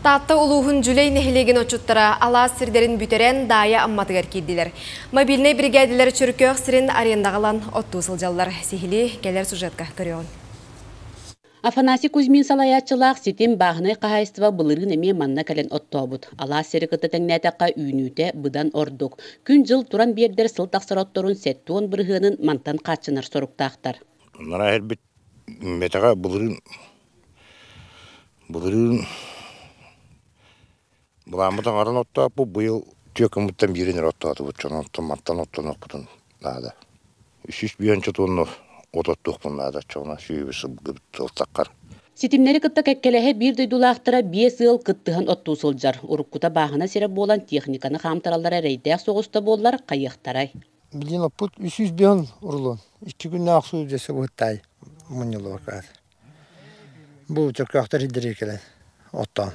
Таатта улууһун Дьүлэй нэһилиэгин отчуттара алаас сирдэрин бүтэрэн Даайа Амматыгар киирдилэр. Мобильнай биригээдэлэр Чөркөөх сирин арендаҕа ылан оттуу сылдьаллар. Сиһилии кэлэр сюжетка көрүөҕүн. Афанасий Кузьмин салайааччылаах ситим бааһынай хаһаайыстыба былырыын эмиэ манна кэлэн оттообут. Алаас сири кытта тэҥнээтэххэ үүнүүтэ быдан ордук. Күн-дьыл туран биэрдэр сыл тахсар отторун 70 бырыһыанын мантан хааччынар соруктаахтар. Манна эрбит бэтэҕэ былырыын Былырыын былааммыт аҥарын оттооппут, быйыл түөкүммүттэн биирин эрэ оттоотубут, дьон мантан оттонуохпутун наада. Үс бүөнчэ тонна от оттуохпун наада, оччоҕуна сүөһүбүт сылгыбыт сылтаххар. Ситимнэри кытта кэккэлэһэ биир дойдулаахтара биэс ыал кыттыһан оттуу сылдьар. Уруккута бааһына сирэ буолан техниканы хаамтараллара эрэйдээх соҕус да буоллар, хайыахтарай. Билигин оппут 305 рулон. Икки күннээх охсуу дьэсэ быһыттаай мунньуллубакка. Бу чөркөөхтөр ирдэригэр кэлэн оттоон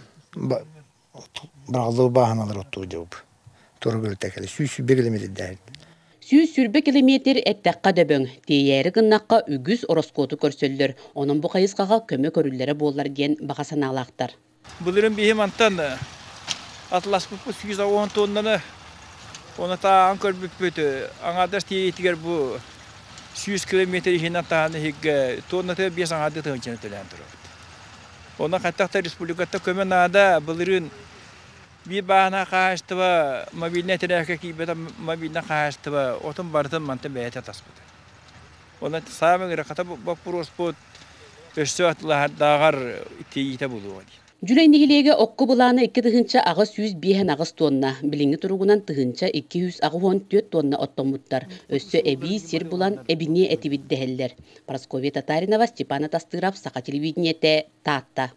быраҕыллыбыт бааһыналар оттуур дьыбып. Туора көлүтэ кэлэ 120 километрдээбит. 120 километр эттэххэ дөбөҥ, тиэйээри гыннахха үгүс ороскуоту көрсөллөр. Онон бу хайысхаҕа көмө көрүллэрэ буоллар диэн баҕа санаалаахтар. Былырын биһи мантан атласпыппыт 110 тоннаны оны тааҕан көрбүппүт аҥаардас тиэйиитигэр бу 100 километр иһинэн таһан иһиггэ тонната биэс аҥаарды тыһыынчаны төлөөн турабыт. Онон хаттах да республикатта көмө наада былырыын биир бааһына хаһаайыстыба мобильнай тэрээкэ киирбэтэ мобильнай хаһаайыстыба отун барытын мантан бэйэтэ таспыта. Онон саамай ыарахата боппуруоспут өссө атылаһардааҕар тиийиитэ буолуоҕа дии. Дьүлэй нэһилиэгэ окко былаана 2858 тонна, билиҥҥи туругунан 1284 тонна оттоммуттар. Өссө эбии сир булан эбиниэ этибит дэһэллэр. Прасковья Татаринова, Степан Атастыров, Саха телевидениетэ, Таатта.